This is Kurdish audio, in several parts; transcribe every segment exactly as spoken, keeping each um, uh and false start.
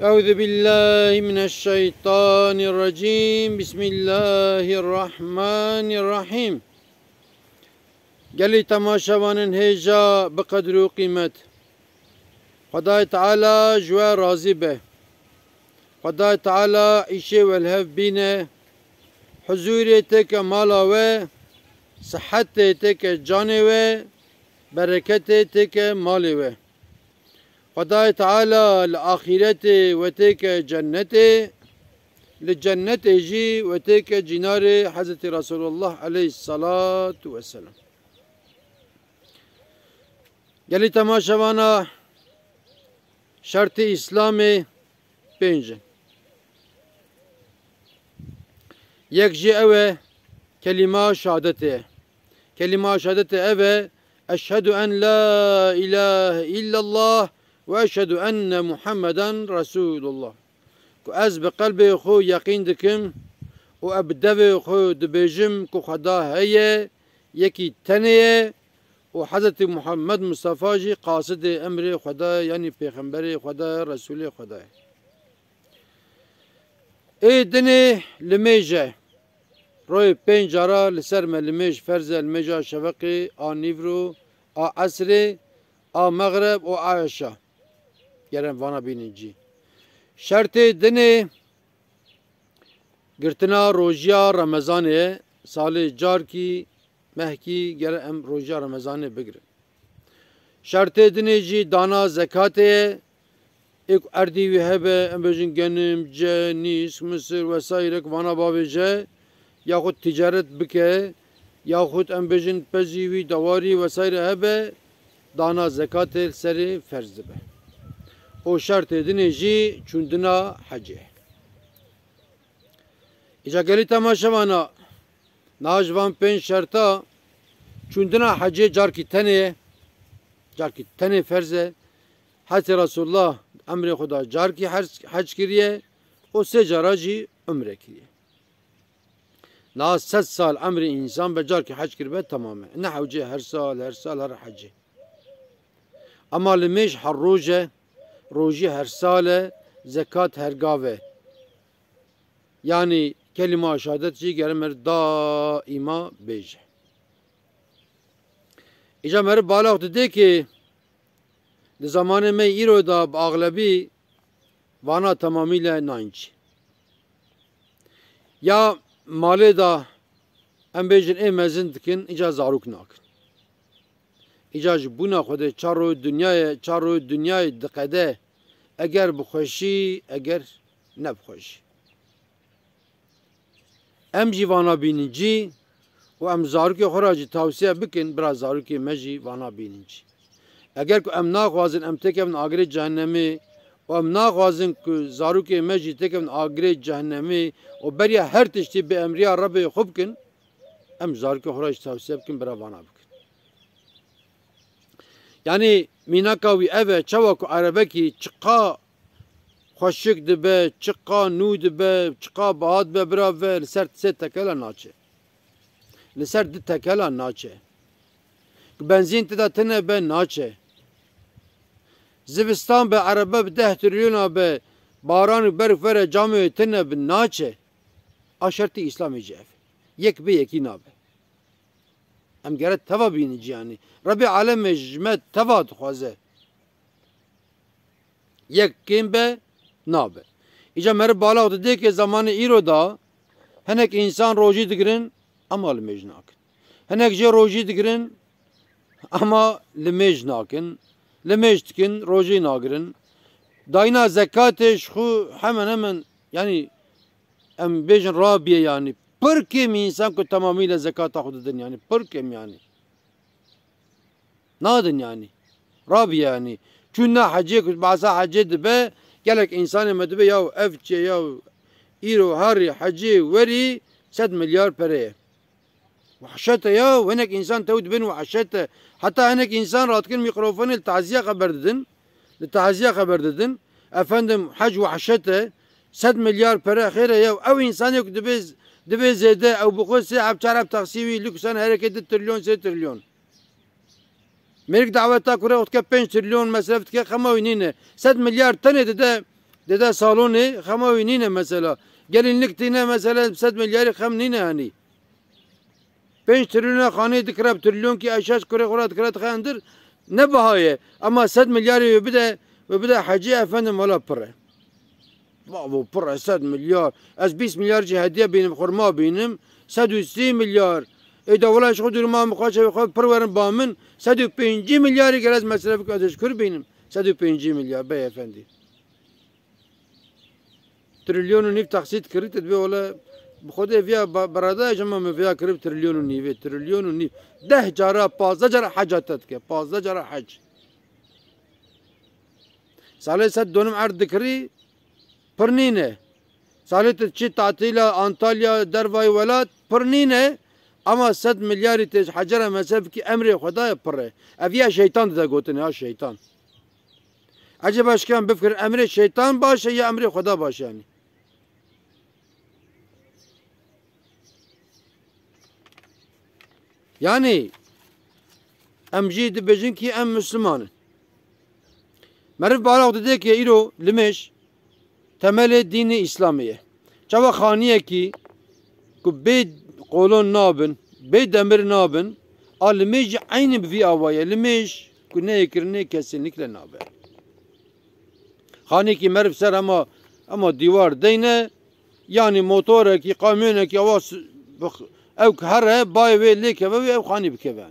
Euzu billahi mineşşeytanirracim. Bismillahirrahmanirrahim. Gelî temaşevanên hêja bi qedir û qîmet. Xwedayê Teala ji we razî be. Xwedayê Teala îşê we li hev bîne. Huzûrê têke mala we, sihetê têke canê we, bereketê têke malê we. Xwedayê Teala li axîretê we têke cennetê, li cennetê jî we têke cînarê Hezretî Resulullah aleyhisselatu vesselam. Gelî temaşevana, şertê Îslamê pênc in. Yek jî ew e, kelîma şehadetê ye. Kelîma şehadetê ev e, Eşhedü en la ilahe illallah ve eşhedü enne Muhammeden Resulullah. Ku ez bi qelbê xwe yeqîn dikim û ez bi devê xwe dibêjim ku Xweda heye, yekî tenê ye û Hezretî Muhammed Mustafa jî qasidê emrê Xweda ye, yanî pêxemberê Xweda ye, Resûlê Xweda ye. Ê dinê limêj e. Royê pênc cara li ser me limêj ferz e, limêja şeveqê, a nîvro, a esrê, a mexreb û a eşa. Gere em vana bînin cî. Şertê dinê girtina rojiya Remezanê ye. Salê carkî, mehkî gere em rojiya Remezanê bigirin. Şertê dinê jî dana zekatê ye. Ê ku erdî wî hebe, em bêjin genim, ce, nîsk, misir vesaire, ku vana bavêje, yaxud ticaret bike, yaxud em bêjin pezî wî, dewarî vesaire hebe, dana zekatê li serê ferz dibe. Û şertê dinê jî çûndina hecê. Îca gelî temaşevana, niha ji van pênc şerta çûndina hecê carkî tenê ye, carkî tenê ferz e. Hezretî Resulullah emrê xwe da carkî hec, hec kiriye û sê cara jî umre kiriye. Niha sed sal emrê însan be carkî hec kiribe temam e. Ne hewcê her sal, her sal her hecê. Ema limêj her roj e, rojî her sal e, zekat her gav e. Yanî kelîma şehadet jî gere mer daîma bêje. Îca meriv bala xwe dide ki di zamanê me îro de bi axlebî vana temamîle nayîn cî. Ya malê de em bêjin ê mezin dikin, îca zarok nakin. Îca ji bûna Xwedê çar roj dinyayê, çar roj dinyayê diqede, eger bi xweşî, eger ne bi xweşî. Em jî vana bînin cî û em zarokê xwe re jî tawsiye bikin, bira zarokê me jî vana bînin cî. Eger ku em naxwazin em têkevin agirê cehennemê û em naxwazin ku zarokê me jî têkevin agirê cehennemê û beriya her tiştî bi emriya Rebê xwe bikin, em zarokê xwe re jî tawsiye bikin, bira vana bikin. Yanî mînaka wî ev e, çawa ku erebekî çiqa xweşik dibe, çiqa nû dibe, çiqa biha dibe, bira ve li ser sê tekela naçe. Li ser du tekela naçe. Ku benzîn tida tine be naçe. Zivistan be, erebe bi deh trilyona be, baran û berf were camê wê tine bi naçe. A şertî Îslamê jî ev e. Yek bê yekî nabe. Em gere teva bînin cî yanî. Rebê alemê ji me teva dixwaze. Yek kêm be, nabe. Îca meriv bala xwe dide ki zamanê îro de hinek însan rojî digirin, ema limêj nakin. Hinek jê rojî digirin, ema limêj nakin. Limêj dikin, rojî nagirin. Dayîna zekatê ji xwe hemen hemen, yanî em bêjin rabiye yanî. Pir kêm însan ku temamî le zekata xwe didin yanî. Pir kêm yanî. Nadin yanî. Rabiye yanî. Çûn na hecê ku bahsa hecê dibe, gelek însanê me dibe, yaw ev çi ye, yaw îro herî hecê werî sed milyar pere ye. Wehşet e ya, hinek însan tew dibin wehşet e. Heta hinek însan radikin mîkrofonê li taziya xeber didin. Li taziya xeber didin. Efendim, hec wehşet e. Sed milyar pere xêr e ya. Ew însanê ku dibê, dibê zêde, ew bi xwe sê heb çar heb taksî wî, luksan hereke du trilyon, sê trilyon. Mêrik daweta kure û dike pênc trilyon mesref dike, xema wî nîne. Sed milyar tenê dide, Dede salonê xema wî nîne mesela. Gelînlik tîne mesela sed milyarî xem nîne yanî. Pênc trilyona xanê dikire bi trilyonkî eşeş kurê xwe re dikire dixe endir ne biha ye. Ema sed milyarê wê bide, wê bide hecî efendim wela pir e. Bavo pir e sed milyar. Ez bîst milyar jî hediye bînim, xurma bînim. Sed û sî milyar. Ê de wela ji xwe dûrima min xwe çevê xwe pir werin ba min. Sed û pêncî milyarî gere ez mesref bikim ez ê ji kur bînim. Sed û pêncî milyar bey efendî. Trilyon û nîv taksît kirî te dibê wele bi Xwedê viya ba-, berada ji me min viya kirî bi trilyon û nîvê, trilyon û nîv. Deh cara, pazdeh cara heca te dike, pazdeh cara hec. Salê sed donim erd dikirî, pir nîne. Salê tu çi tatîla Antalya, dervayê welat, pir nîne. Ama sed milyarî tê ji hecera mezhebkî emrê Xwedayê pir e. Ev ya şeytan dide gotin, ya şeytan. Eceba şikan bifikirin, emrê şeytan baş e ya emrê Xweda baş e yanî? Yanî, em jî dibêjin kî em Misliman in. Meriv balax dide ki îro limêj temelê dînê Îslamê ye. Çawa xaniyekî ku bê qolon nabin, bê demir nabin, a limêj jî eynî bi vî awa ye. Limêj ku neyê kirinê kesinlikle nabe. Xanekî meriv ser hema, hema dîwar deyne, yanî motorekî, kamyonekî awa s-, bix-, ew ki here, bayê wê lê keve wê ew xanî bikeve.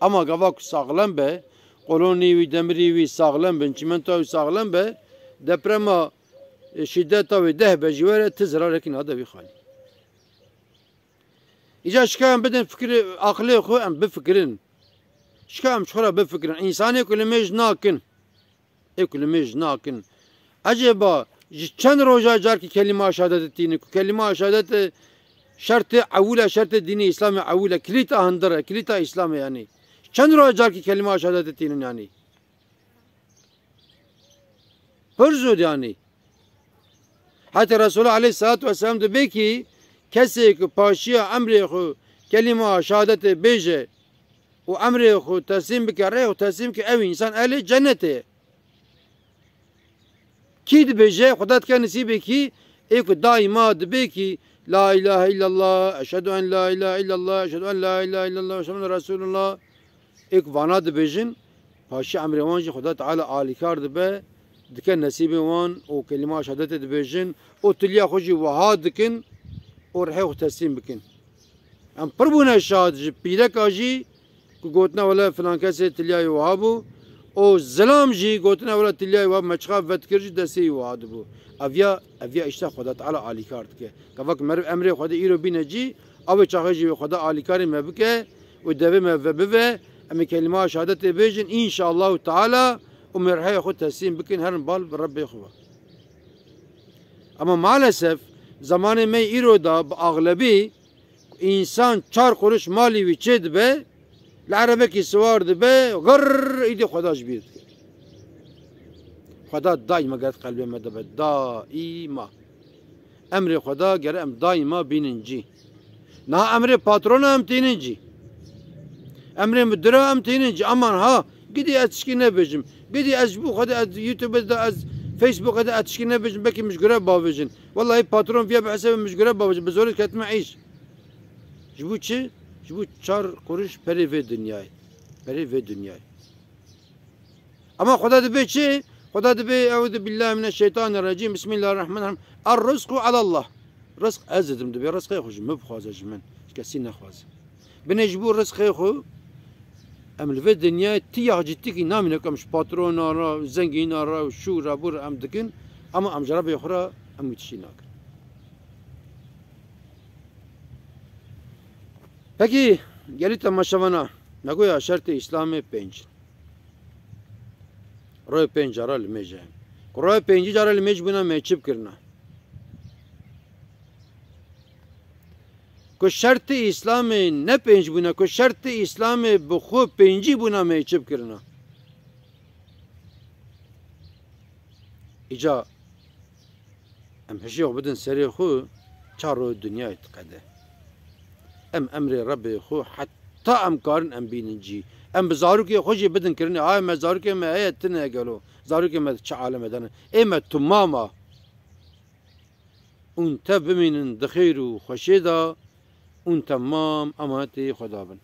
Ama gava ku saxlem be, qolonî wî, demirî wî saxlem bin, çîmenta wî saxlem be, deprema, e, şîdeta wê deh be jî were, ti zirarekî nade wî xanî. Îca şika em bidin fikirê, aqilê xwe em bifikirin. Şika em ji xwe re bifikirin. Însanê ku limêj nakin, ê ku limêj nakin. Ecêba ji çend roja carkî kelîma şehadetê tînin ku kelîma şehadetê şertê ewil e, şertê dînê Îslamê ewil e, kilîta hundir e, kilîta Îslamê yanî. Çend roja carkî kelîma şehadetê tînin yanî? Pir zû yanî. Heta Resulullah aleyhissalatu vesselam dibê ki kesê ku paşiya emrê xwe kelîma şehadetê bêje û emrê xwe teslîm bike, rê xwe teslîm bike, ew însan ehlê cennetê ye. Kî dibêje, Xweda dike nisîbê kî, ê ku daîma dibê kî, La ilahe illallah, eşhedü en la ilahe illallah, eşhedü en la ilahe illallah, eşhedü enne Resulullah. Ê ku vana dibêjin, paşî emrê wan jî Xweda Teala alîkar dibe, dike nesîbê wan û kelîma şehadetê dibêjin û tiliya xwe jî wiha dikin û rihê xwe teslîm bikin. Em pir bûne şahid ji pîreka jî ku gotine wele filan kesê tilyayê wiha bû û zilam jî gotine wele tilyayê wiha me çiqa vetkir jî destê wî wiha dibû. Ev ya, ev ya îşte Xweda Teala alîkar dike. Gava ku meriv emrê Xwedê îro bîne cî, ew ê çaxê jî wê Xweda alîkarê me bike û devê me ve bive, em ê kelîma şehadetê bêjin, înşallahu Teala, û mêrheyê xwe teslîm bikin, herin bal bi Rebbê xwe ve. Ama maalesef, zamanê me îro da bi axlebî, Însan çar quruş malî wî çê dibe, li erebekî siwar dibe, gir îdî Xweda ji bîr dike. Xweda daîma geret qelbê me de be, daîma. Emrê Xweda gere em daîma bînin cî. Niha emrê patrona em tînin cî. Emrê midira em tînin cî. Aman ha, gidî ez tişkî nebêjim. Gidî ez ji bo Xwedê ez YouTube de, ez Facebook de ez tişkî nebêjim, belkî min ji gure bavêjin. Wellahî patron viya bi hesabê min ji gure bavêjin. Bi zorê ketime îş. Ji bo çi? Ji bo çar quruş perê vê dinyayê. Perê vê dinyayê. Ama Xweda dibê çi? Xweda dibê, "Euzu billahi mineşşeytanirracim. Bismillahirrahmanirrahim. Er-rizqu alallah." Rizq ez didim, dibê rizqê xwe ji min bixwaze, ji min. Ji kesî nexwaze. Binê ji bo rizqê xwe, em li vê dinyayê tiya cidîkî namîne ku em ji patrona re, zengîna re, şû re, bû re em dikin, ama em ji Rebê xwe re em wî tiştî nakin. Pekî, gelî temaşevana, me goya şertê Îslamê pênc in. Royê pênc cara limêje. Ku royê pêncî cara limêj bûna me çi bikirina? Ku şertê Îslamê ne pênc bûna, ku şertê Îslamê bi xwe pêncî bûna me çi bikirina? Îca em hişê xwe bidin serê xwe, çar royê dinyayê diqede. Em emrê Rebê xwe het Ta em karin em bînin cî. Em bi zarokê xwe jî bidin kirinê. Ay me zarokê me heye tine gelo. Zarokê me çi aleme de ne. Ê me tumama. Ûn te bimînin di xêr û xweşê de. Ûn temam emanetê Xweda bin.